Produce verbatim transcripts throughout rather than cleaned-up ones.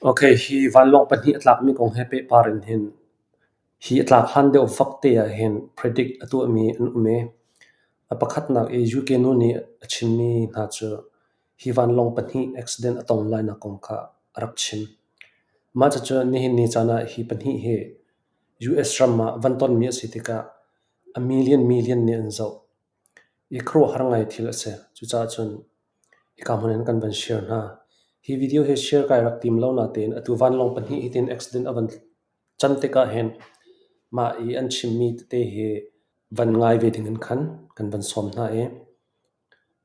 Ok, hi vanlawng pahnih a tlakmi kong he pehpar in hin, hi a tlak han deuh vakte ah hin predict a tuahmi an um e. A pakhatnak i U K nu nih a chimmi hna cu hi vanlawng pahnih accident a tong lainak kong kha a rak chim. Mah cu nihin ni caan ah hi pahnih hi U S ram ah van tonmi a si tikah a million million nih an zoh. I khuaruahhar ngai thil a si. Cucaah cun hika hmun in kan van share hna. Hi video hi share kai rak tim lo nain atu vanlawng pahnih hitin accident a van can tikah hin mah i an chimmi tete hi van ngai ve dingin khan kan van sawm hna i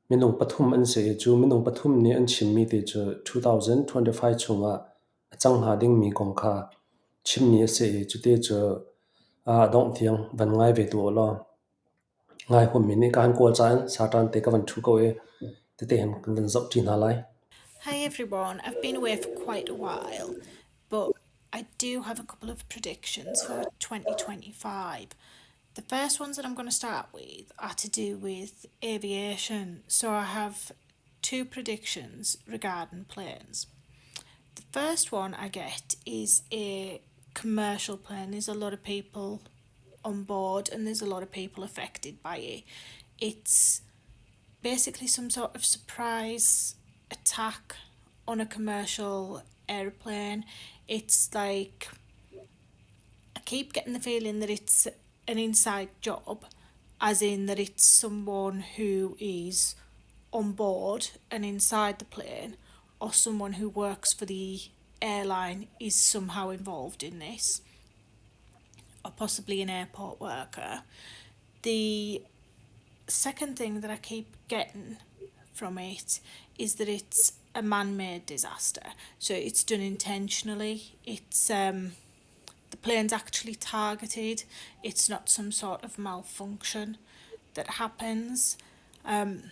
minung pathum an si i cu minung pathum nih an chimmi te cu two thousand twenty-five chungah a cang hnga dingmi kong kha chimmi a si i cuti cu, aa, a dongh tiang van ngai ve tu law. Ngai huam mi nih ka han kawl caah Satan te ka van ṭhu ko i tete hin kan van zoh ṭi hna lai. Hi everyone, I've been away for quite a while, but I do have a couple of predictions for twenty twenty-five. The first ones that I'm going to start with are to do with aviation. So I have two predictions regarding planes. The first one I get is a commercial plane. There's a lot of people on board and there's a lot of people affected by it. It's basically some sort of surprise attack on a commercial aeroplane. It's like, I keep getting the feeling that it's an inside job, as in that it's someone who is on board and inside the plane, or someone who works for the airline is somehow involved in this, or possibly an airport worker. The second thing that I keep getting from it is that it's a man-made disaster. So it's done intentionally. It's, um, the plane's actually targeted. It's not some sort of malfunction that happens. Um,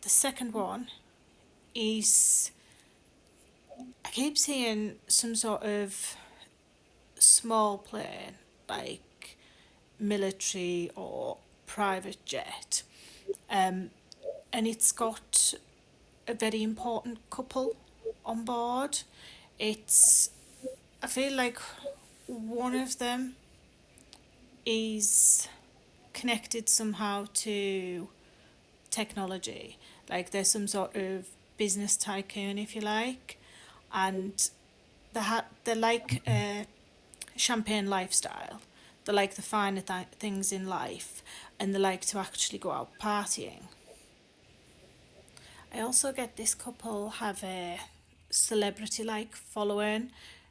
the second one is I keep seeing some sort of small plane, like military or private jet, um, and it's got a very important couple on board. It's, I feel like one of them is connected somehow to technology. Like, there's some sort of business tycoon, if you like, and they ha- they like a champagne lifestyle. They like the finer th- things in life, and they like to actually go out partying. I also get this couple have a celebrity-like following,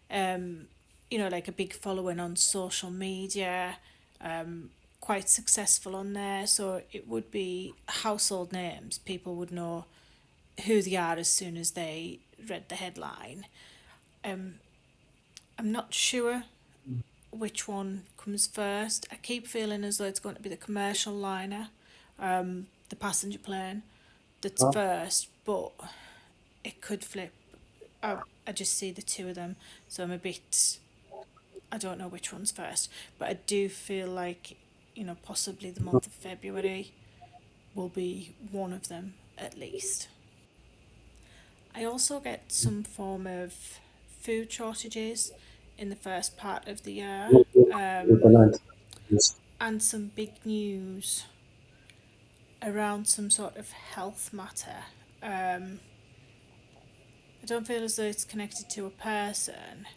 um, you know, like a big following on social media, um, quite successful on there. So it would be household names. People would know who they are as soon as they read the headline. Um, I'm not sure which one comes first. I keep feeling as though it's going to be the commercial liner, um, the passenger plane, that's first, but it could flip. I, I just see the two of them, so I'm a bit, I don't know which one's first, but I do feel like, you know, possibly the month of February will be one of them at least. I also get some form of food shortages in the first part of the year, um, and some big news around some sort of health matter. Um, I don't feel as though it's connected to a person.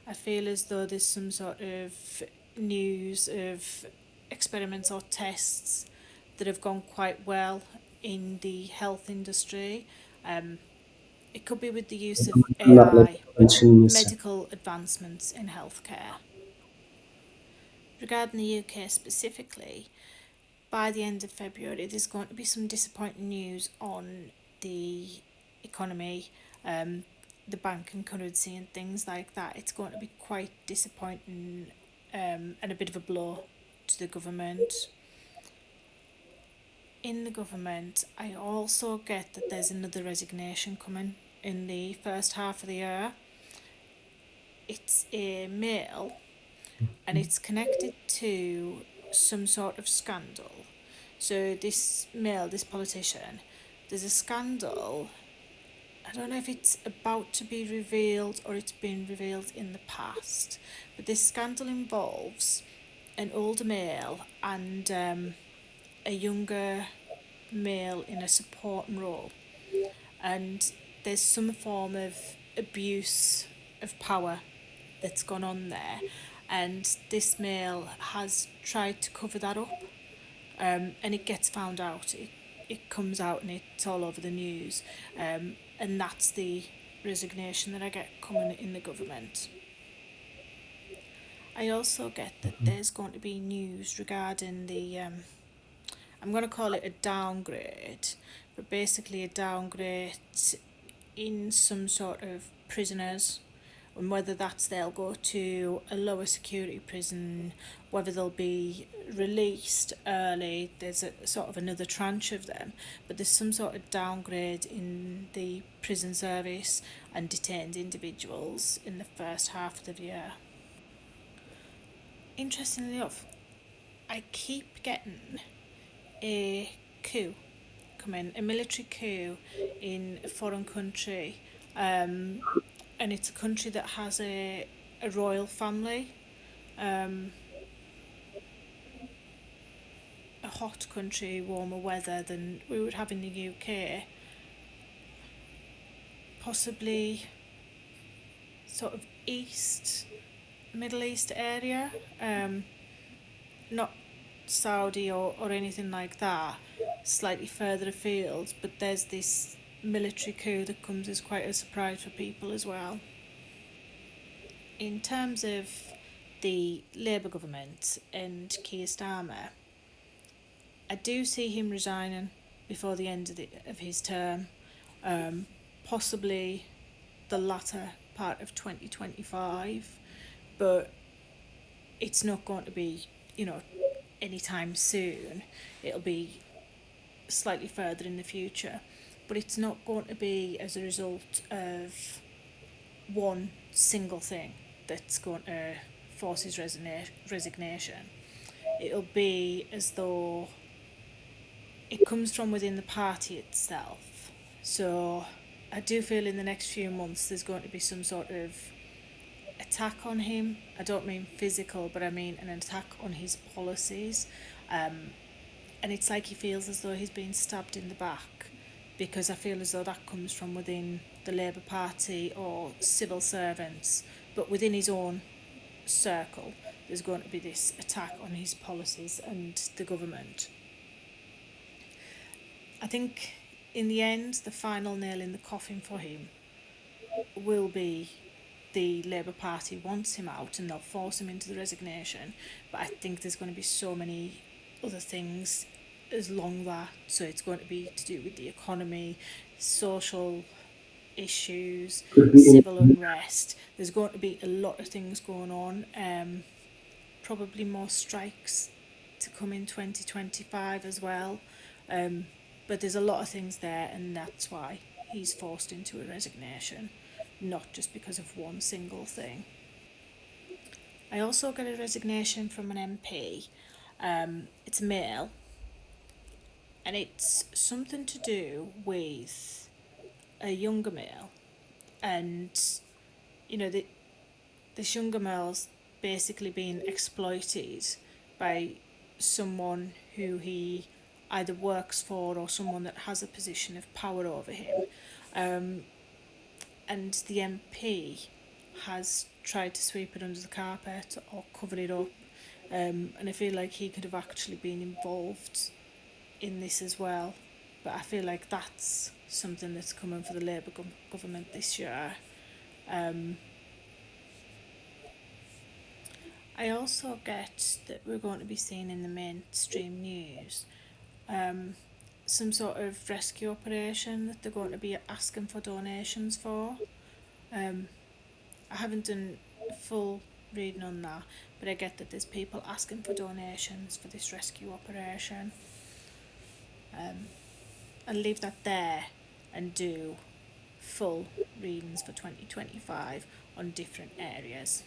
I feel as though there's some sort of news of experiments or tests that have gone quite well in the health industry. Um, it could be with the use of A I, medical advancements in healthcare. Regarding the U K specifically, by the end of February, there's going to be some disappointing news on the economy, um, the bank and currency and things like that. It's going to be quite disappointing, um, and a bit of a blow to the government. In the government, I also get that there's another resignation coming in the first half of the year. It's a male, and it's connected to some sort of scandal. So this male, this politician, there's a scandal I don't know if it's about to be revealed or it's been revealed in the past, but this scandal involves an older male and um, a younger male in a supporting role, and there's some form of abuse of power that's gone on there, and this male has tried to cover that up, um, and it gets found out. It, it comes out and it's all over the news, um, and that's the resignation that I get coming in the government. I also get that there's going to be news regarding the, um, I'm going to call it a downgrade, but basically a downgrade in some sort of prisoners, and whether that's they'll go to a lower security prison, whether they'll be released early. There's a sort of another tranche of them, but there's some sort of downgrade in the prison service and detained individuals in the first half of the year. Interestingly enough, I keep getting a coup coming, a military coup in a foreign country, um, and it's a country that has a, a royal family, um, a hot country, warmer weather than we would have in the U K. Possibly sort of East, Middle East area, um, not Saudi or, or anything like that, slightly further afield, but there's this military coup that comes as quite a surprise for people as well. In terms of the Labour government and Keir Starmer, I do see him resigning before the end of, the, of his term, um, possibly the latter part of twenty twenty-five, but it's not going to be, you know, anytime soon. It'll be slightly further in the future, but it's not going to be as a result of one single thing that's going to force his resigna- resignation. It'll be as though it comes from within the party itself. So I do feel in the next few months there's going to be some sort of attack on him. I don't mean physical, but I mean an attack on his policies. Um, and it's like he feels as though he's been stabbed in the back, because I feel as though that comes from within the Labour Party or civil servants, but within his own circle, there's going to be this attack on his policies and the government. I think in the end, the final nail in the coffin for him will be the Labour Party wants him out and they'll force him into the resignation. But I think there's going to be so many other things as long that. So it's going to be to do with the economy, social issues, civil unrest. There's going to be a lot of things going on. Um, probably more strikes to come in twenty twenty-five as well. Um, but there's a lot of things there, and that's why he's forced into a resignation, not just because of one single thing. I also get a resignation from an M P. Um, it's a male, and it's something to do with a younger male, and you know the, this younger male's basically being exploited by someone who he either works for or someone that has a position of power over him. Um, and the M P has tried to sweep it under the carpet or cover it up. Um, and I feel like he could have actually been involved in this as well. But I feel like that's something that's coming for the Labour gov- government this year. Um, I also get that we're going to be seeing in the mainstream news um, some sort of rescue operation that they're going to be asking for donations for. Um, I haven't done a full reading on that, but I get that there's people asking for donations for this rescue operation. Um, I'll leave that there and do full readings for twenty twenty-five on different areas.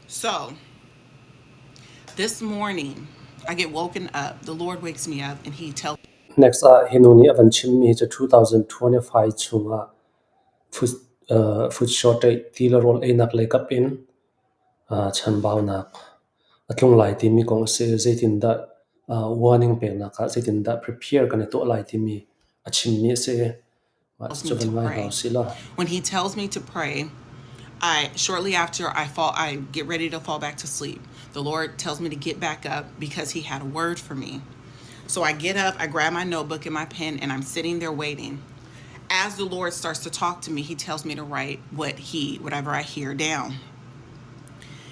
So, this morning, I get woken up. The Lord wakes me up and he tells Next ah hi nu nih a van chimmi hi cu two thousand twenty-five chungah food, uh, food shortage ti le rawl einak lei kap in, uh, chanbaunak a tlung lai timi kong a si. Zeitindah, uh, warning peknak ah zeitindah prepare kan i tuah lai timi a chimmi a si. Mah tells me cu to van ngai pray. Hau si lo. When he tells me to pray, I, shortly after I fall, I get ready to fall back to sleep. The Lord tells me to get back up because he had a word for me. So I get up, I grab my notebook and my pen, and I'm sitting there waiting. As the Lord starts to talk to me, he tells me to write what he, whatever I hear down.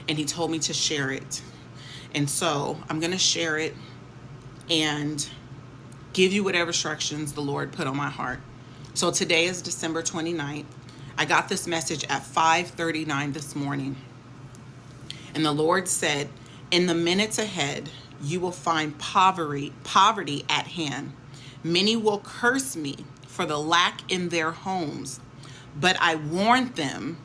And he told me to share it. And so I'm gonna share it and give you whatever instructions the Lord put on my heart. So today is December twenty-ninth. I got this message at five thirty-nine this morning. And the Lord said, "In the minutes ahead, you will find poverty, poverty at hand. Many will curse me for the lack in their homes, but I warned them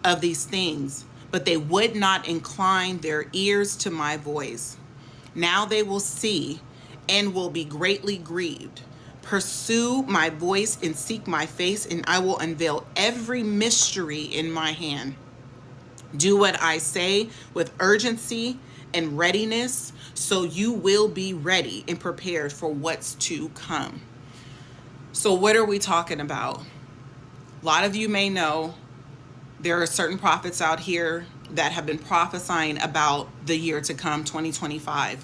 of these things, but they would not incline their ears to my voice. Now they will see and will be greatly grieved. Pursue my voice and seek my face, and I will unveil every mystery in my hand. Do what I say with urgency and readiness, so you will be ready and prepared for what's to come." So what are we talking about? A lot of you may know there are certain prophets out here that have been prophesying about the year to come, twenty twenty-five.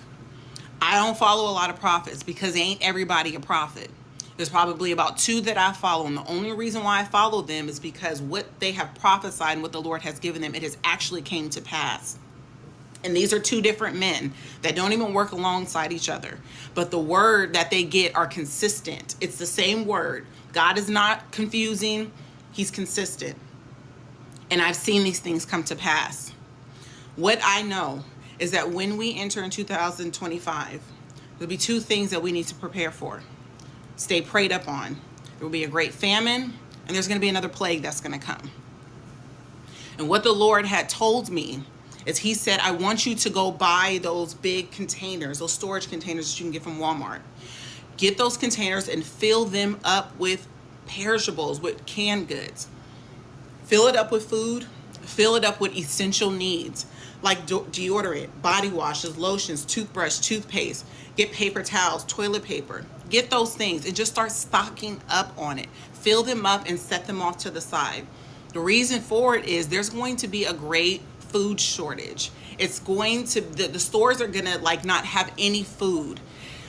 I don't follow a lot of prophets because ain't everybody a prophet. There's probably about two that I follow, and the only reason why I follow them is because what they have prophesied and what the Lord has given them, it has actually came to pass. And these are two different men that don't even work alongside each other. But the word that they get are consistent. It's the same word. God is not confusing. He's consistent. And I've seen these things come to pass. What I know is that when we enter in two thousand twenty-five, there'll be two things that we need to prepare for. Stay prayed up on. There will be a great famine, and there's gonna be another plague that's gonna come. And what the Lord had told me is he said, "I want you to go buy those big containers, those storage containers that you can get from Walmart. Get those containers and fill them up with perishables, with canned goods. Fill it up with food, fill it up with essential needs, like de-, deodorant, body washes, lotions, toothbrush, toothpaste. Get paper towels, toilet paper. Get those things and just start stocking up on it. Fill them up and set them off to the side." The reason for it is there's going to be a great food shortage. It's going to, the, the stores are gonna, like, not have any food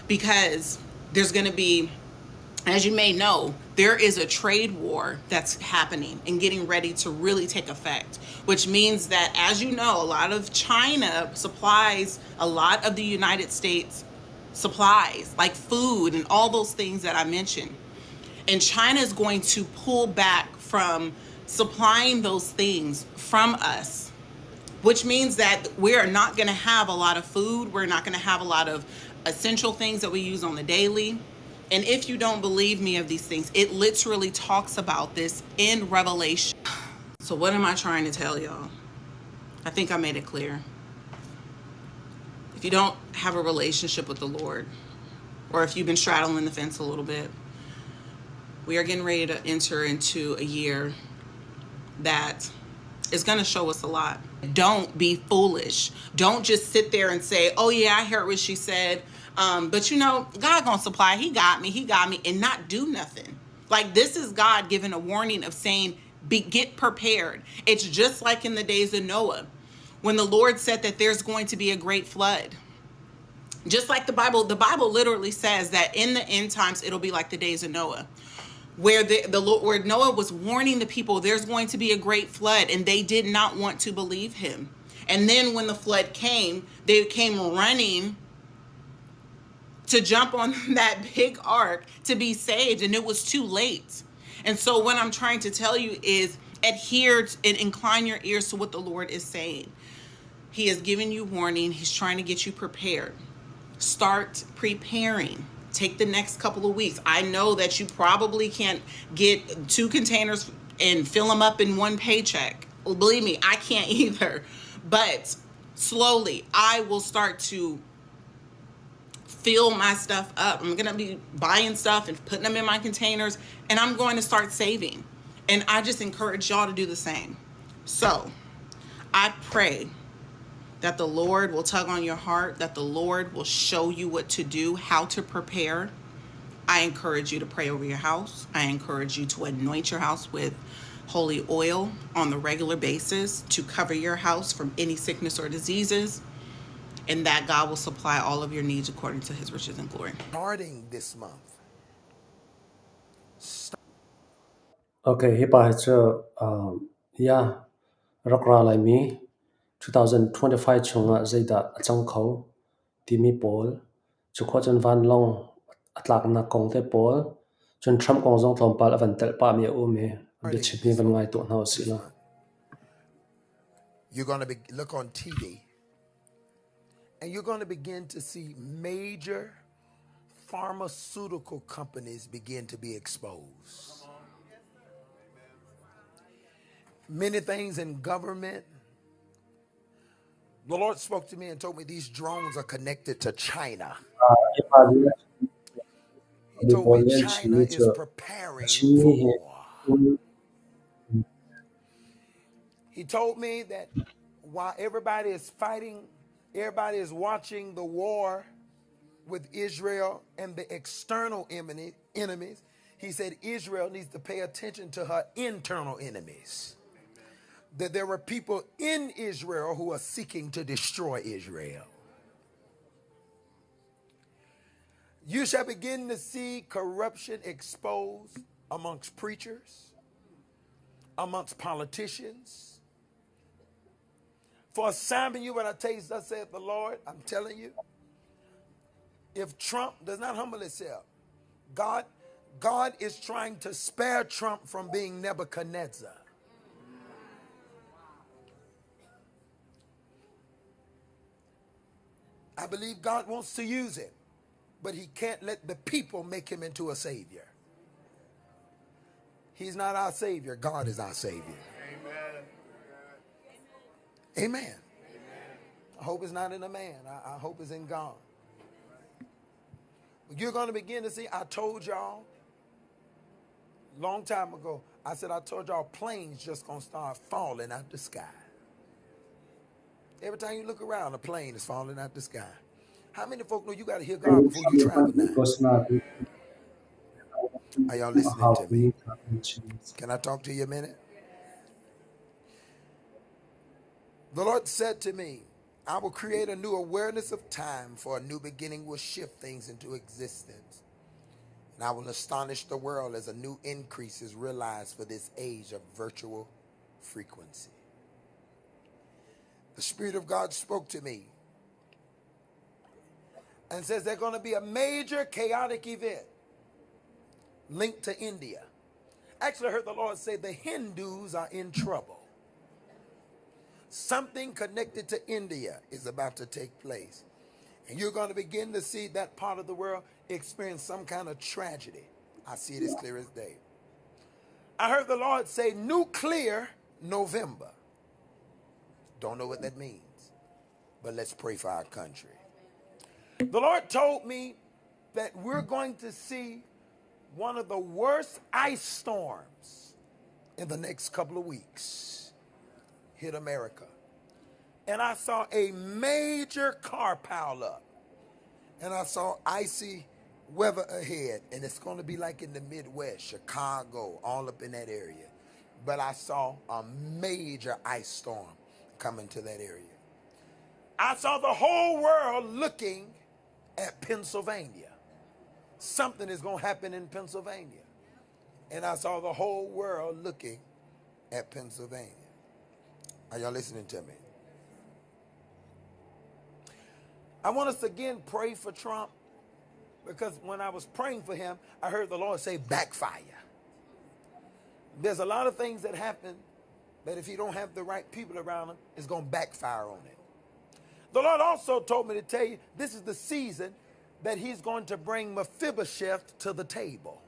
because there's gonna be, as you may know, there is a trade war that's happening and getting ready to really take effect, which means that, as you know, a lot of China supplies a lot of the United States supplies, like food and all those things that I mentioned. And China is going to pull back from supplying those things from us, which means that we are not gonna have a lot of food. We're not gonna have a lot of essential things that we use on the daily. And if you don't believe me of these things, it literally talks about this in Revelation. So what am I trying to tell y'all? I think I made it clear. If you don't have a relationship with the Lord, or if you've been straddling the fence a little bit, we are getting ready to enter into a year that is gonna show us a lot. Don't be foolish. Don't just sit there and say, "Oh yeah, I heard what she said. Um, but you know, God gonna supply. He got me. He got me," and not do nothing. Like, this is God giving a warning of saying, be, get prepared. It's just like in the days of Noah, when the Lord said that there's going to be a great flood. Just like the Bible, the Bible literally says that in the end times, it'll be like the days of Noah, where the, the Lord, where Noah was warning the people, "There's going to be a great flood," and they did not want to believe him. And then when the flood came, they came running to jump on that big ark to be saved, and it was too late. And so what I'm trying to tell you is adhere t-, and incline your ears to what the Lord is saying. He is giving you warning. He's trying to get you prepared. Start preparing. Take the next couple of weeks. I know that you probably can't get two containers and fill them up in one paycheck. Believe me, I can't either. But slowly, I will start to fill my stuff up. I'm going to be buying stuff and putting them in my containers, and I'm going to start saving. And I just encourage y'all to do the same. So I pray that the Lord will tug on your heart, that the Lord will show you what to do, how to prepare. I encourage you to pray over your house. I encourage you to anoint your house with holy oil on the regular basis to cover your house from any sickness or diseases, and that God will supply all of your needs according to his riches and glory. Starting this month. Okay, hi pa hi chu, um, ya, rak ra lai mi, two thousand twenty-five chunga zeida a chang kho, timi pawl, chu khua chun van long a tlakna kong te pawl, chun Trump kong zong tlawmpal a van telh pah mi a um hi, a biachim hi van ngai tuah hna usih la. You're going to be, look on T V, and you're going to begin to see major pharmaceutical companies begin to be exposed. Many things in government. The Lord spoke to me and told me these drones are connected to China. He told me China is preparing for war. He told me that while everybody is fighting, everybody is watching the war with Israel and the external enemy, enemies, he said Israel needs to pay attention to her internal enemies. That there were people in Israel who are seeking to destroy Israel. You shall begin to see corruption exposed amongst preachers, amongst politicians. For Simon, you what I tell you, thus saith the Lord, I'm telling you, if Trump does not humble himself, God, God is trying to spare Trump from being Nebuchadnezzar. I believe God wants to use him, but he can't let the people make him into a savior. He's not our savior. God is our savior. Amen. I hope it's not in a man. I, I hope it's in God. But you're going to begin to see, I told y'all long time ago, I said, I told y'all planes just going to start falling out the sky. Every time you look around, a plane is falling out the sky. How many folk know you got to hear God before you travel now? Are y'all listening to me? Can I talk to you a minute? The Lord said to me, I will create a new awareness of time, for a new beginning will shift things into existence. And I will astonish the world as a new increase is realized for this age of virtual frequency. The Spirit of God spoke to me and says there's going to be a major chaotic event linked to India. Actually, I heard the Lord say the Hindus are in trouble. Something connected to India is about to take place. And you're going to begin to see that part of the world experience some kind of tragedy. I see it as clear as day. I heard the Lord say, nuclear November. Don't know what that means, but let's pray for our country. The Lord told me that we're going to see one of the worst ice storms in the next couple of weeks hit America. And I saw a major car pile up. And I saw icy weather ahead. And it's going to be like in the Midwest, Chicago, all up in that area. But I saw a major ice storm coming to that area. I saw the whole world looking at Pennsylvania. Something is going to happen in Pennsylvania. And I saw the whole world looking at Pennsylvania. Are y'all listening to me? I want us to again pray for Trump, because when I was praying for him, I heard the Lord say, backfire. There's a lot of things that happen that if you don't have the right people around him, it's going to backfire on him. The Lord also told me to tell you this is the season that he's going to bring Mephibosheth to the table.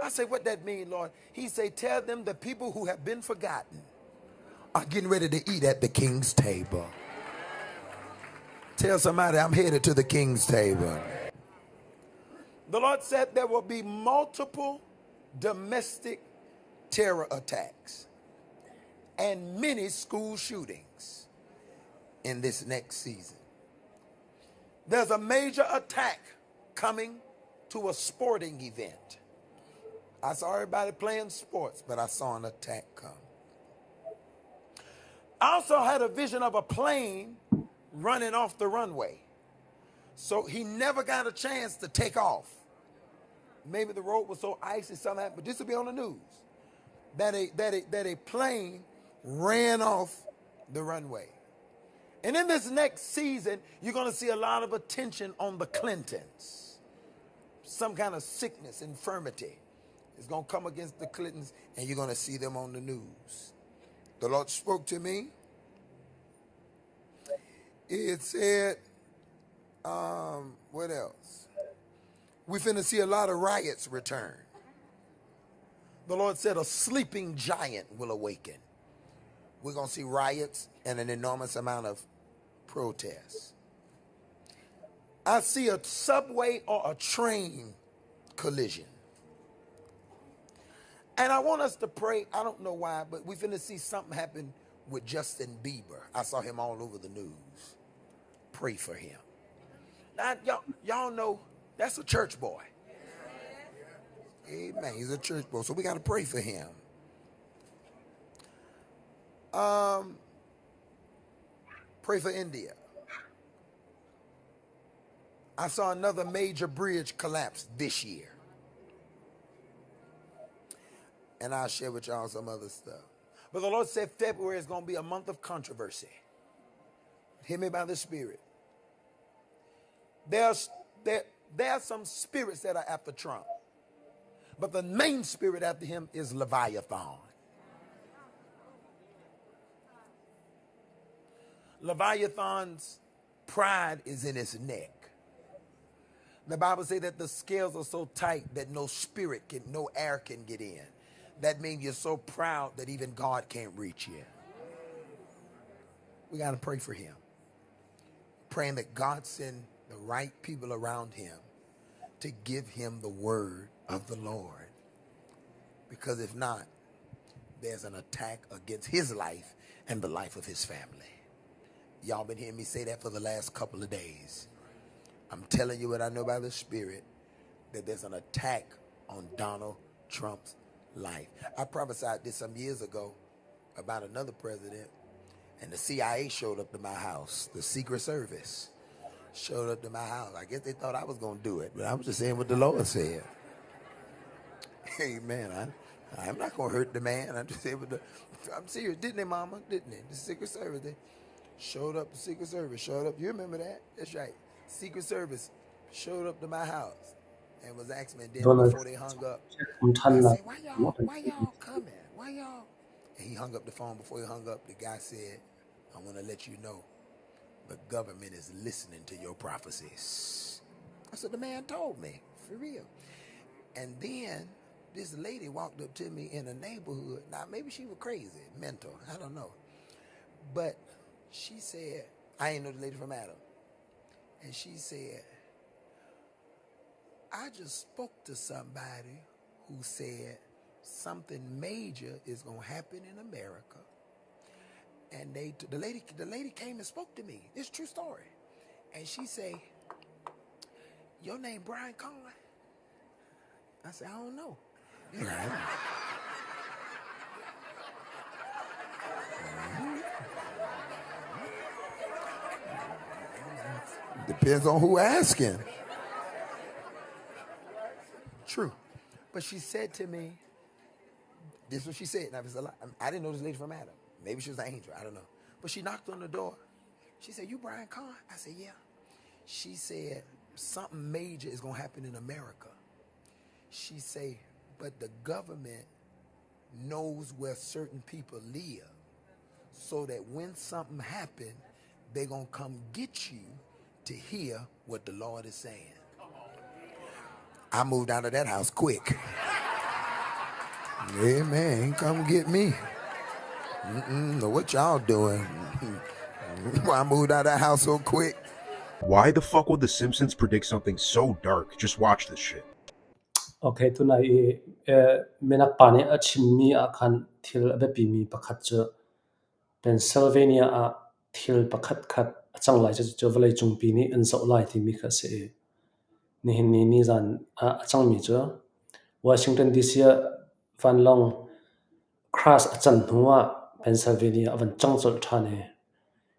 I say, what that mean, Lord? He say, tell them the people who have been forgotten are getting ready to eat at the king's table. Tell somebody, "I'm headed to the king's table." The Lord said there will be multiple domestic terror attacks and many school shootings in this next season. There's a major attack coming to a sporting event. I saw everybody playing sports, but I saw an attack come. I also had a vision of a plane running off the runway. So he never got a chance to take off. Maybe the road was so icy, something happened, but this will be on the news, that a, that a, that a plane ran off the runway. And in this next season, you're gonna see a lot of attention on the Clintons. Some kind of sickness, infirmity is gonna come against the Clintons, and you're gonna see them on the news. The Lord spoke to me. It said, um, what else? We finna see a lot of riots return. The Lord said a sleeping giant will awaken. We're gonna see riots and an enormous amount of protests. I see a subway or a train collision. And I want us to pray. I don't know why, but we finna see something happen with Justin Bieber. I saw him all over the news. Pray for him. Now, y'all, y'all know that's a church boy. Amen. He's a church boy, so we gotta pray for him. Um, pray for India. I saw another major bridge collapse this year. And I'll share with y'all some other stuff. But the Lord said February is gonna be a month of controversy. Hear me by the Spirit. There's, there, there are some spirits that are after Trump. But the main spirit after him is Leviathan. Leviathan's pride is in his neck. The Bible says that the scales are so tight that no spirit can, no air can get in. That means you're so proud that even God can't reach you. We gotta pray for him. Praying that God send the right people around him to give him the word of the Lord. Because if not, there's an attack against his life and the life of his family. Y'all been hearing me say that for the last couple of days. I'm telling you what I know by the Spirit, that there's an attack on Donald Trump's life. I prophesied this some years ago about another president, and the C I A showed up to my house, the Secret Service showed up to my house. I guess they thought I was gonna do it, but I was just saying what the Lord said. Amen. I, I'm not gonna hurt the man. I'm just saying what the, I'm serious, didn't they, Mama? Didn't they? The Secret Service, they showed up. The Secret Service showed up. You remember that? That's right. Secret Service showed up to my house and was asking me. And then before they hung up, I said, "Why y'all, why y'all coming? Why y'all?" And he hung up the phone. Before he hung up, the guy said, "I want to let you know the government is listening to your prophecies." That's what the man told me, for real. And then this lady walked up to me in the neighborhood. Now, maybe she was crazy, mental, I don't know. But she said, I ain't know the lady from Adam. And she said, "I just spoke to somebody who said something major is gonna happen in America." And they, the lady, the lady came and spoke to me. It's a true story. And she say, "Your name Brian Cohen?" I said, "I don't know." Depends on who asking. True. But she said to me, this is what she said. Now, if it's a lie, I didn't know this lady from Adam. Maybe she was an angel. I don't know. But she knocked on the door. She said, "You Brian Cohen?" I said, "Yeah." She said, "Something major is gonna happen in America." She say, "But the government knows where certain people live, so that when something happen, they gonna come get you to hear what the Lord is saying." I moved out of that house quick. Amen. Come get me. Mm-mm, know what y'all doing. I moved out of that house so quick. Why the fuck would The Simpsons predict something so dark? Just watch this shit. Okay, tunai i, eh, minak pa nih a chimmi ah khan thil a biapimi pakhat cu Pennsylvania ah thil pakhat khat a cang lai cu, cu vawlei cungpi nih an zoh lai timi kha a si i, nihin ni nizan ah a cangmi cu Washington D C ah vanlawng crash a can hnuah Pennsylvania a van cang colh ṭhan i,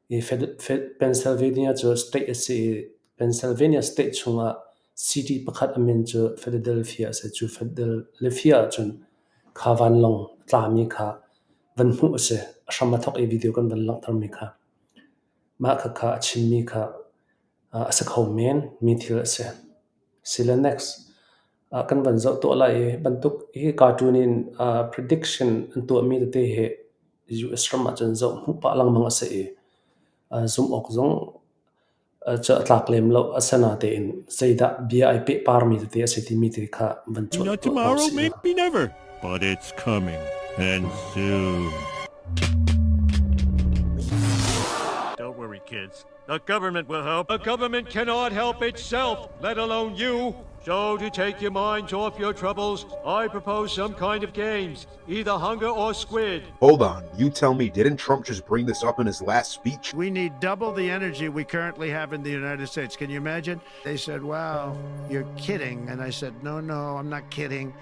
i Fed-, Fed-, Pennsylvania cu state a si i, Pennsylvania state chungah city pakhat a min cu Philadelphia a si. Cu Philadelphia ah cun kha vanlawng tlami kha van hmuh a si. A hram a thawk i video kan van langhtermi kha. Mah kha, kha a chimmi kha, ah, a si kho men mi thil a si. Si le next, ah, kan van zoh tuah lai i, bantuk hi cartoon in, ah, prediction an tuahmi tete hi U S ram ah cun zoh hmuh pah lengmang a si i, ah, zumh awk zong, ah, cu a tlak lem lo a si natein zeidah bia ai pehparmi tete a si timi te kha van cuan tuah hna usih. Maybe never, but it's coming, and soon. Don't worry, kids. The government will help. The government cannot help itself, let alone you. So to take your minds off your troubles, I propose some kind of games, either hunger or squid. Hold on, you tell me, didn't Trump just bring this up in his last speech? We need double the energy we currently have in the United States. Can you imagine? They said, "Well, you're kidding." And I said, "No, no, I'm not kidding.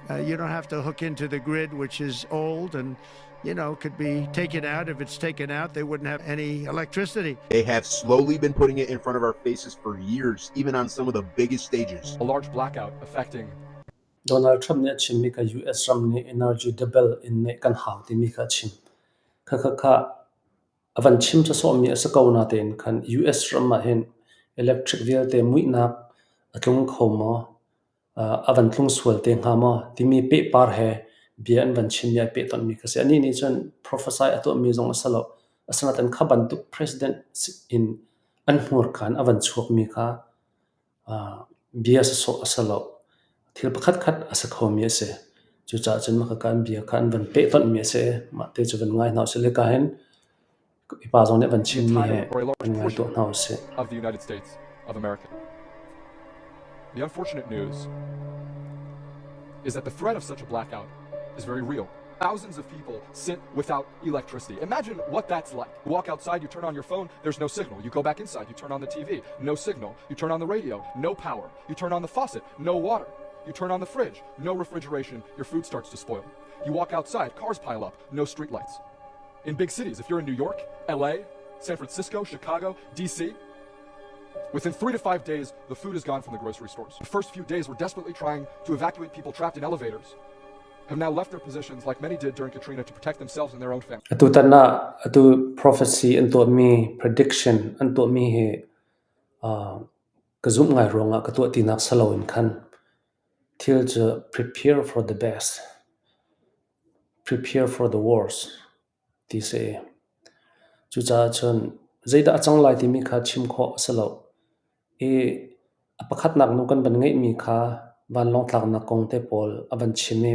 Uh, you don't have to hook into the grid, which is old and, you know, could be taken out. If it's taken out, they wouldn't have any electricity." They have slowly been putting it in front of our faces for years, even on some of the biggest stages. A large blackout affecting. Donald Trump nih a chimmi kha U S ram nih energy double in neih kan hau timi kha a chim. Kha, kha, kha a van chim sawsawhmi a si ko natein khan U S ram ah hin electric vialte muihnak a tlung kho maw, ah, a van tlung sual te hnga maw timi pehpar he bia an van chimmi a pehtonmi kha si. Anih nih cun prophesy a tuahmi zong a si lo. Asinain kha bantuk president in an hmurka in a van chuakmi kha, ah, bia sawsawh a si lo. Thil pakhat khat a si khomi a si. Cucaah cun mah kha kha an bia kha an van pehtonmi a si. Mah te cu van ngai hna usih le ka hin i pa zong nih van chimmi he van ngai tuah hna usih. Of the United States of America. The unfortunate news is that the threat of such a blackout is very real. Thousands of people sit without electricity. Imagine what that's like. You walk outside, you turn on your phone, there's no signal. You go back inside, you turn on the T V, no signal. You turn on the radio, no power. You turn on the faucet, no water. You turn on the fridge, no refrigeration. Your food starts to spoil. You walk outside, cars pile up, no streetlights. In big cities, if you're in New York, L A, San Francisco, Chicago, D C, within three to five days, the food is gone from the grocery stores. The first few days, we're desperately trying to evacuate people trapped in elevators, have now left their positions like many did during Katrina to protect themselves and their own family. Atu tanah, atu prophecy an tuahmi, prediction an tuahmi hi, ah, ka zumh ngai ruangah ka tuah tinak si loin khan thil cu prepare for the best, prepare for the worst ti si. Cucaah cun zeidah a cang lai timi kha chim khawh a si lo. I a pakhatnak nu kan van ngeihmi kha vanlawng tlaknak kong te pawl a van chim i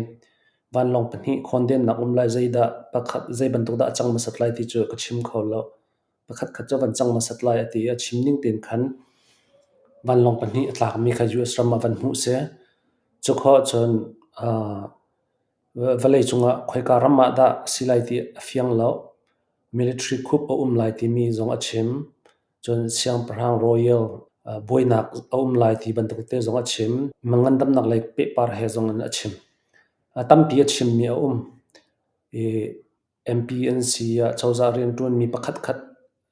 vanlawng pahnih khawndennak um lai, zeidah pakhat, zei bantuk dah a cang hmasat lai ti cu ka chim kho lo. Pakhat khat cu a van cang hmasat lai a ti i a chim ning tein khan vanlawng pahnih a tlakmi kha U S ram ah van hmuh si. Cu khawh cun, aa, va-, vawlei cungah khoika ram ah dah si lai ti a fiang lo. Military coup a um lai timi zong a chim. Cun siangpahrang royal, aa, buainak a um lai ti bantuk te zong a chim. Mangandamnak lei pehpar he zong in a chim. A tampi a chimmi a um. I M P an si ah, cozah rianṭuanmi pakhat khat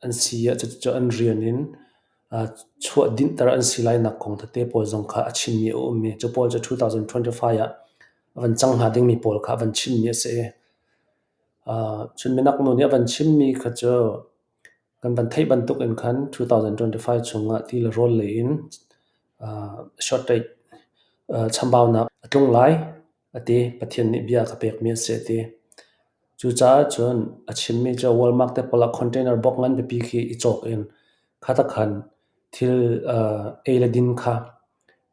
an si ah, cu, cu an rian in, aa, chuah dinhter an si lainak kong tete pawl zong kha a chimmi a um i, cu pawl cu two thousand twenty-five ah a van cang hna dingmi pawl kha a van chimmi a si i, aa, cun minak nu nih a van chimmi kha cu kan van theih bantuk in khan two thousand twenty-five chungah ti le rawl lei in, aa, shortage, aa, chambaunak a tlung lai a ti, Pathian nih bia ka pekmi a si a ti. Cucaah cun a chimmi cu Walmart te pawl ah container bawk ngan biapi khi i cawk in kha tak khan thil, aa, ei le din kha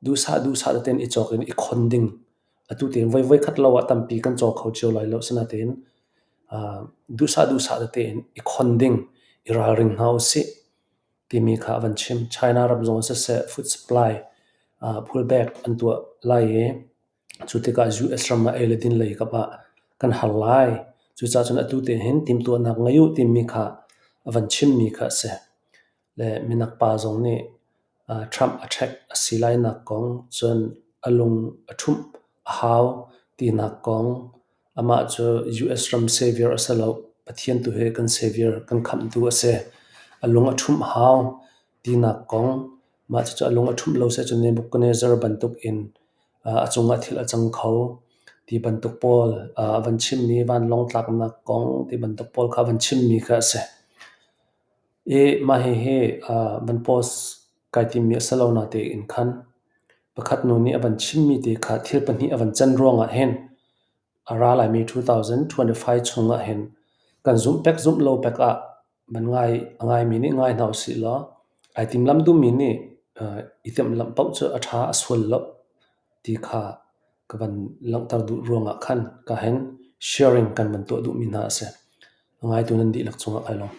duhsah, duhsah tein i cawk in i khon ding. Atu tein voi, voi khat lo ah tampi kan cawk kho cio lai lo, sinain, aa, duhsah, duhsah tein i khon ding, i ralring hna usih. timi kha a van chim. China ram zong sese food supply, ah, pullback an tuah lai e. Cutikah U S ram ah ei le din lei kap ah kan hal lai. Cucaah cun atu te hin timtuahnak ngei uh timi kha a van chimmi kha a si. Le minakpa zong nih, ah, Trump a thek a si lai nak kong cun a lung a thumh a hau tinak kong, amah cu U S ram savior a si lo, Pathian tu he kan savior, kan khamhtu a si. A lung a thumh hau tinak kong, mah cu a lung a thumh lo seh cun Nebuchadnezzar bantuk in, aa, a cungah thil a cang kho ti bantuk pawl, aa, a van chimmi vanlawng tlaknak kong ti bantuk pawl kha a van chimmi kha a si. I mah hi hi, aa, van post kai timmi a si lo natein khan pakhat nu nih a van chimmi te kha thil pahnih a van can ruangah hin a ra laimi two thousand twenty-five chungah hin kan zumh pek zumh lo pek ah van ngai, a ngaimi nih ngai hna usih law, ai tim lam duhmi nih, aa, i tim lam paoh cu a ṭha a sual lo ti kha ka van langhter duh ruangah khan ka hin sharing kan van tuah duhmi hna a si. A ngaitu nan dihlak cungah kai lawng.